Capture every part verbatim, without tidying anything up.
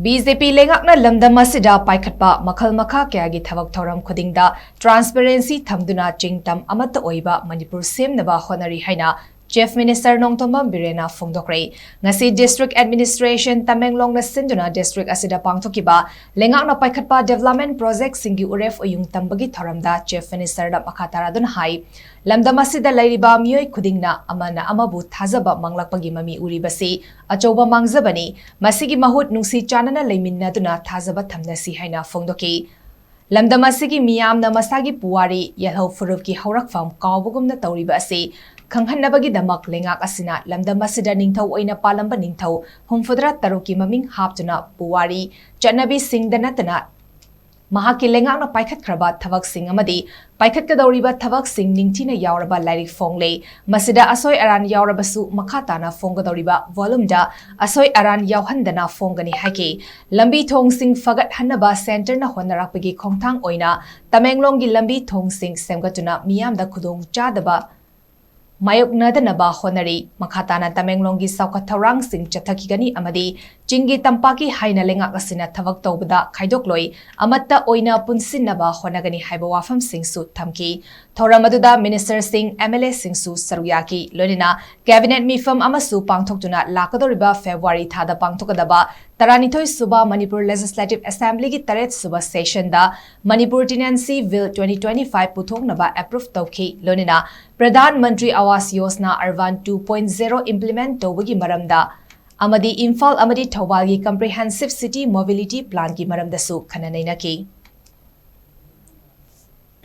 B J ꯄꯤ ꯂꯩꯉꯥꯛꯅ ꯂꯝꯗꯝ ꯑꯁꯤꯗ ꯄꯥꯏꯈꯠꯄ ꯃꯈꯜ ꯃꯈꯥ ꯀꯌꯥꯒꯤ ꯊꯕꯛ ꯊꯧꯔꯝ ꯈꯨꯗꯤꯡꯗ transparency ꯊꯝꯗꯨꯅ ꯆꯤꯡꯇꯝ ꯑꯃꯠꯇ ꯑꯣꯏꯕ ꯃꯅꯤꯄꯨꯔ ꯁꯦꯝꯅꯕ ꯍꯣꯠꯅꯔꯤ ꯍꯥꯏꯅ Chief Minister ꯅꯣꯡꯊꯣꯝꯕꯝ ꯕꯤꯔꯦꯟꯅ ꯐꯣꯡꯗꯣꯛꯈ꯭ꯔꯦ꯫ ꯉꯁꯤ District Administration ꯇꯃꯦꯡꯂꯣꯡꯅ ꯁꯤꯟꯗꯨꯅ district ꯑꯁꯤꯗ ꯄꯥꯡꯊꯣꯛꯈꯤꯕ ꯂꯩꯉꯥꯛꯅ ꯄꯥꯏꯈꯠꯄ development projectꯁꯤꯡꯒꯤ ꯎꯔꯦꯞ ꯎꯌꯨꯡ ꯇꯝꯕꯒꯤ ꯊꯧꯔꯝꯗ Chief Ministerꯅ ꯃꯈꯥ ꯇꯥꯔꯗꯨꯅ ꯍꯥꯏ, ꯂꯝꯗꯝ ꯑꯁꯤꯗ ꯂꯩꯔꯤꯕ ꯃꯤꯑꯣꯏ ꯈꯨꯗꯤꯡꯅ ꯑꯃꯅ ꯑꯃꯕꯨ ꯊꯥꯖꯕ ꯃꯥꯡꯂꯛꯄꯒꯤ ꯃꯃꯤ ꯎꯔꯤꯕꯁꯤ ꯑꯆꯧꯕ ꯃꯥꯡꯖꯕꯅꯤ꯫ ꯃꯁꯤꯒꯤ ꯃꯍꯨꯠ ꯅꯨꯡꯁꯤ ꯆꯥꯟꯅꯅ ꯂꯩꯃꯤꯟꯅꯗꯨꯅ ꯊꯥꯖꯕ ꯊꯝꯅꯁꯤ ꯍꯥꯏꯅ ꯐꯣꯡꯗꯣꯛꯈꯤ꯫ ꯂꯝꯗꯝ ꯑꯁꯤꯒꯤ ꯃꯤꯌꯥꯝꯅ ꯃꯁꯥꯒꯤ ꯄꯨꯋꯥꯔꯤ, ꯌꯦꯜꯍꯧ ꯐꯨꯔꯨꯞꯀꯤ ꯍꯧꯔꯛꯐꯝ ꯀꯥꯎꯕꯒꯨꯝꯅ ꯇꯧꯔꯤꯕ ꯑꯁꯤ ꯈꯪꯍꯟꯅꯕꯒꯤꯗꯃꯛ ꯂꯩꯉꯥꯛ ꯑꯁꯤꯅ ꯂꯝꯗꯝ ꯑꯁꯤꯗ ꯅꯤꯡꯊꯧ ꯑꯣꯏꯅ ꯄꯥꯜꯂꯝꯕ ꯅꯤꯡꯊꯧ ꯍꯨꯝꯐꯨꯇꯔꯥ ꯇꯔꯨꯛꯀꯤ ꯃꯃꯤꯡ ꯍꯥꯞꯇꯨꯅ ꯄꯨꯋꯥꯔꯤ, ꯆꯠꯅꯕꯤꯁꯤꯡꯗ ꯅꯠꯇꯅ ꯃꯍꯥꯛꯀꯤ ꯂꯩꯉꯥꯛꯅ ꯄꯥꯏꯈꯠꯈ꯭ꯔꯕ ꯊꯕꯛꯁꯤꯡ ꯑꯃꯗꯤ ꯄꯥꯏꯈꯠꯀꯗꯧꯔꯤꯕ ꯊꯕꯛꯁꯤꯡ ꯅꯤꯡꯊꯤꯅ ꯌꯥꯎꯔꯕ ꯂꯥꯏꯔꯤꯛ ꯐꯣꯡꯂꯦ꯫ ꯃꯁꯤꯗ ꯑꯁꯣꯏ ꯑꯔꯥꯟ ꯌꯥꯎꯔꯕꯁꯨ ꯃꯈꯥ ꯇꯥꯅ ꯐꯣꯡꯒꯗꯧꯔꯤꯕ volumeꯗ ꯑꯁꯣꯏ ꯑꯔꯥꯟ ꯌꯥꯎꯍꯟꯗꯅ ꯐꯣꯡꯒꯅꯤ ꯍꯥꯏꯈꯤ꯫ ꯂꯝꯕꯤ ꯊꯣꯡꯁꯤꯡ ꯐꯒꯠꯍꯟꯅꯕ centreꯅ ꯍꯣꯠꯅꯔꯛꯄꯒꯤ ꯈꯣꯡꯊꯥꯡ ꯑꯣꯏꯅ ꯇꯃꯦꯡꯂꯣꯡꯒꯤ ꯂꯝꯕꯤ ꯊꯣꯡꯁꯤꯡ ꯁꯦꯝꯒꯠꯇꯨꯅ ꯃꯤꯌꯥꯝꯗ ꯈꯨꯗꯣꯡ ꯆꯥꯗꯕ ꯃꯥꯌꯣꯛꯅꯗꯅꯕ ꯍꯣꯠꯅꯔꯤ꯫ ꯃꯈꯥ ꯇꯥꯅ ꯇꯃꯦꯡꯂꯣꯡꯒꯤ ꯆꯥꯎꯈꯠ ꯊꯧꯔꯥꯡꯁꯤꯡ ꯆꯠꯊꯈꯤꯒꯅꯤ ꯑꯃꯗꯤ ꯆꯤꯡꯒꯤ ꯇꯝꯄꯥꯛꯀꯤ ꯍꯥꯏꯅ ꯂꯩꯉꯥꯛ ꯑꯁꯤꯅ ꯊꯕꯛ ꯇꯧꯕꯗ ꯈꯥꯏꯗꯣꯛꯂꯣꯏ, ꯑꯃꯠꯇ ꯑꯣꯏꯅ ꯄꯨꯟꯁꯤꯟꯅꯕ ꯍꯣꯠꯅꯒꯅꯤ ꯍꯥꯏꯕ ꯋꯥꯐꯝꯁꯤꯡꯁꯨ ꯊꯝꯈꯤ꯫ ꯊꯧꯔꯝ ꯑꯗꯨꯗ ministerꯁꯤꯡ, MLAꯁꯤꯡꯁꯨ ꯁꯔꯨꯛ ꯌꯥꯈꯤ꯫ ꯂꯣꯏꯅꯅ cabinet ꯃꯤꯐꯝ ꯑꯃꯁꯨ ꯄꯥꯡꯊꯣꯛꯇꯨꯅ ꯂꯥꯛꯀꯗꯧꯔꯤꯕ February ꯊꯥꯗ ꯄꯥꯡꯊꯣꯛꯀꯗꯕ ꯇꯔꯥꯅꯤꯊꯣꯏ ꯁꯨꯕ ꯃꯅꯤꯄꯨꯔ Legislative Assemblyꯒꯤ ꯇꯔꯦꯠ ꯁꯨꯕ sessionꯗ Manipur Tenancy Bill twenty twenty-five ꯄꯨꯊꯣꯛꯅꯕ approve ꯇꯧꯈꯤ꯫ ꯂꯣꯏꯅꯅ Pradhan Mantri Awas Yojana Urban two point zero implement ꯇꯧꯕꯒꯤ ꯃꯔꯝꯗ ꯑꯃꯗꯤ ꯏꯝꯐꯥꯜ ꯑꯃꯗꯤ ꯊꯧꯕꯥꯜꯒꯤ Comprehensive City Mobility Planꯒꯤ ꯃꯔꯝꯗꯁꯨ ꯈꯟꯅ ꯅꯩꯅꯈꯤ꯫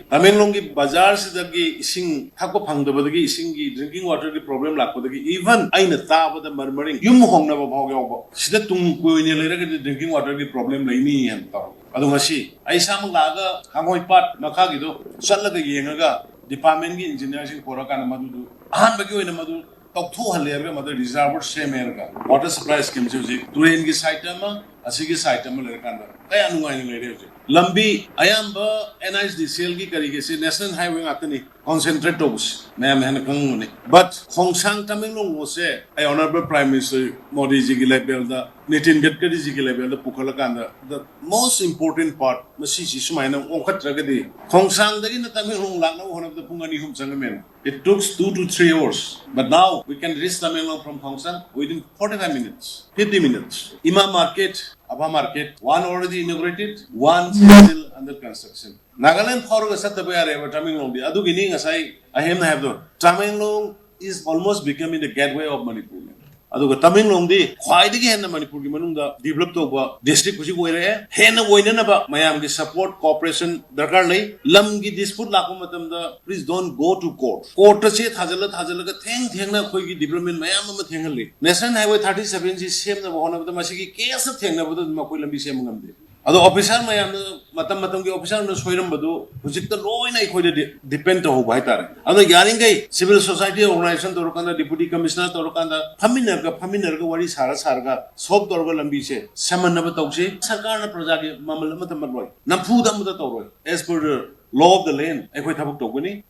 ꯇꯃꯦꯡꯂꯣꯡꯒꯤ ꯕꯖꯥꯔꯁꯤꯗꯒꯤ ꯏꯁꯤꯡ ꯊꯛꯄ ꯐꯪꯗꯕꯗꯒꯤ, ꯏꯁꯤꯡꯒꯤ, drinking waterꯒꯤ problem ꯂꯥꯛꯄꯗꯒꯤ, even ꯑꯩꯅ ꯇꯥꯕꯗ murmuring, ꯌꯨꯝ ꯍꯣꯡꯅꯕ ꯐꯥꯎ ꯌꯥꯎꯕ꯫ ꯁꯤꯗ ꯇꯨꯡ ꯀꯣꯏꯅ ꯂꯩꯔꯒꯗꯤ drinking waterꯒꯤ problem ꯂꯩꯅꯤ ꯍꯥꯏꯅ ꯇꯧꯔꯛꯄ꯫ ꯑꯗꯣ ꯉꯁꯤ ꯑꯩ ꯏꯁꯥꯃꯛ ꯂꯥꯛꯑꯒ ꯍꯥꯡꯉꯣꯏ ꯄꯥꯠ ꯃꯈꯥꯒꯤꯗꯣ ꯆꯠꯂꯒ ꯌꯦꯡꯉꯒ departmentꯀꯤ engineerꯁꯤꯡ ꯄꯨꯔꯛꯑꯀꯥꯟꯗ ꯃꯗꯨꯗꯨ ꯑꯍꯥꯟꯕꯒꯤ ꯑꯣꯏꯅ ꯃꯗꯨ ꯇꯧꯊꯣꯛꯍꯜꯂꯦ ꯍꯥꯏꯔꯒ ꯃꯗꯨ ꯔꯤꯖꯥꯔꯚꯔ ꯁꯦꯝꯃꯦ ꯍꯥꯏꯔꯒ ꯋꯥꯇꯔ ꯁꯄ꯭ꯂꯥꯏ ꯁ꯭ꯀꯤꯝꯁꯦ ꯍꯧꯖꯤꯛ ꯇꯨꯔꯦꯟꯒꯤ ꯁꯥꯏꯠꯇ ꯑꯃ, ꯑꯁꯤꯒꯤ ꯁꯥꯏꯠꯇ ꯑꯃ ꯂꯩꯔꯀꯥꯟꯗ ꯀꯌꯥ ꯅꯨꯡꯉꯥꯏꯅ ꯂꯩꯔꯦ ꯍꯧꯖꯤꯛ꯫ ꯂꯝꯕꯤ ꯑꯌꯥꯝꯕ NHDCLꯒꯤ ꯀꯔꯤꯒꯤꯁꯤ ꯅꯦꯁꯅꯦꯜ ꯍꯥꯏꯋꯦ ꯉꯥꯛꯇꯅꯤ ꯀꯣꯟꯁꯦꯟꯇ꯭ꯔꯦꯠ ꯇꯧꯕꯁꯤ, ꯃꯌꯥꯝ ꯍꯦꯟꯅ ꯈꯪꯉꯝꯒꯅꯤ꯫ But ꯈꯣꯡꯁꯥꯡ ꯇꯃꯦꯡꯂꯣꯡ ꯔꯣꯗꯁꯦ ꯑꯩ ꯑꯣꯅꯔꯦꯕꯜ ꯄ꯭ꯔꯥꯏꯝ ꯃꯤꯅꯤꯁꯇꯔ ꯃꯣꯗꯤꯖꯤꯒꯤ ꯂꯦꯚꯦꯜꯗ, ꯅꯤꯇꯤꯟ ꯒꯗꯀꯔꯤꯖꯤꯒꯤ ꯂꯦꯚꯦꯜꯗ ꯄꯨꯈꯠꯂꯀꯥꯟꯗ, the most important part, ꯃꯁꯤꯁꯤ ꯁꯨꯃꯥꯏꯅ ꯑꯣꯟꯈꯠꯇ꯭ꯔꯒꯗꯤ ꯈꯣꯡꯁꯥꯡꯗꯒꯤꯅ ꯇꯃꯦꯡꯂꯣꯡ ꯂꯥꯛꯅꯕ ꯍꯣꯠꯅꯕꯗ ꯄꯨꯡ ꯑꯅꯤ ꯑꯍꯨꯝ ꯆꯪꯉꯝꯃꯦꯅ꯫ It took two to three hours, but now we can reach Tamenglong from Khongsang within forty-five minutes, fifty minutes. Ima Market, Abha Market, one already inaugurated, one still under construction. Nagaland ꯐꯥꯎꯔꯒ ꯆꯠꯇꯕ ꯌꯥꯔꯦꯕ ꯇꯃꯦꯡꯂꯣꯡꯗꯤ꯫ ꯑꯗꯨꯒꯤꯅꯤ ꯉꯁꯥꯏ ꯑꯍꯦꯝꯅ ꯍꯥꯏꯕꯗꯣ, Tamenglong is almost becoming the gateway of Manipur. ꯑꯗꯨꯒ ꯇꯃꯦꯡꯂꯣꯡꯗꯤ ꯈ꯭ꯋꯥꯏꯗꯒꯤ ꯍꯦꯟꯅ ꯃꯅꯤꯄꯨꯔꯒꯤ ꯃꯅꯨꯡꯗ ꯗꯤꯕꯂꯞ ꯇꯧꯕ ꯗꯤꯁꯇ꯭ꯔꯤꯛ ꯍꯧꯖꯤꯛ ꯑꯣꯏꯔꯛꯑꯦ꯫ ꯍꯦꯟꯅ ꯑꯣꯏꯅꯅꯕ ꯃꯌꯥꯝꯒꯤ ꯁꯄꯣꯔꯠ, ꯀꯣꯑꯣꯄꯔꯦꯁꯟ ꯗꯔꯀꯥꯔ ꯂꯩ꯫ ꯂꯝꯒꯤ ꯗꯤꯁꯄ꯭ꯌꯨꯠ ꯂꯥꯛꯄ ꯃꯇꯝꯗ please don't go to court. ꯀꯣꯔꯠꯇ ꯆꯦ ꯊꯥꯖꯤꯜꯂ ꯊꯥꯖꯤꯜꯂꯒ ꯊꯦꯡ ꯊꯦꯡꯅ ꯑꯩꯈꯣꯏꯒꯤ ꯗꯤꯕꯂꯞꯃꯦꯟ ꯃꯌꯥꯝ ꯑꯃ ꯊꯦꯡꯍꯜꯂꯤ꯫ ꯅꯦꯁꯅꯦꯜ ꯍꯥꯏꯋꯦ ꯊꯥꯔꯇꯤ ꯁꯚꯦꯟꯁꯤ ꯁꯦꯝꯅꯕ ꯍꯣꯠꯅꯕꯗ ꯃꯁꯤꯒꯤ ꯀꯦꯁꯇ ꯊꯦꯡꯅꯕꯗ ꯑꯗꯨꯝ ꯑꯩꯈꯣꯏ ꯂꯝꯕꯤ ꯁꯦꯝꯕ ꯉꯝꯗꯦ꯫ ꯑꯗꯣ ꯑꯣꯐꯤꯁꯥꯔ ꯃꯌꯥꯝꯅ ꯃꯇꯝ ꯃꯇꯝꯒꯤ ꯑꯣꯐꯤꯁꯥꯔꯅ ꯁꯣꯏꯔꯝꯕꯗꯨ ꯍꯧꯖꯤꯛꯇ ꯂꯣꯏꯅ ꯑꯩꯈꯣꯏꯗ ꯗꯤꯄꯦꯟ ꯇꯧꯍꯧꯕ ꯍꯥꯏꯇꯥꯔꯦ꯫ ꯑꯗꯣ ꯌꯥꯔꯤꯈꯩ ꯁꯤꯚꯤꯜ ꯁꯣꯁꯥꯏꯇꯤ ꯑꯣꯔꯒꯅꯥꯏꯖꯦꯁꯟ ꯇꯧꯔꯀꯥꯟꯗ, ꯗꯤꯄꯨꯇꯤ ꯀꯃꯤꯁꯅꯔ ꯇꯧꯔꯀꯥꯟꯗ ꯐꯝꯃꯤꯟꯅꯔꯒ, ꯐꯝꯃꯤꯟꯅꯔꯒ ꯋꯥꯔꯤ ꯁꯥꯔ ꯁꯥꯔꯒ ꯁꯣꯜꯕ ꯇꯧꯔꯒ ꯂꯝꯕꯤꯁꯦ ꯁꯦꯝꯍꯟꯅꯕ ꯇꯧꯁꯤ꯫ ꯁꯔꯀꯥꯔꯅ ꯄ꯭ꯔꯖꯥꯒꯤ ꯃꯃꯜ ꯑꯃꯠꯇ ꯃꯠꯂꯣꯏ, ꯅꯝꯐꯨꯗ ꯑꯃꯠꯇ ꯇꯧꯔꯣꯏ꯫ As per the law of the land ꯑꯩꯈꯣꯏ ꯊꯕꯛ ꯇꯧꯒꯅꯤ꯫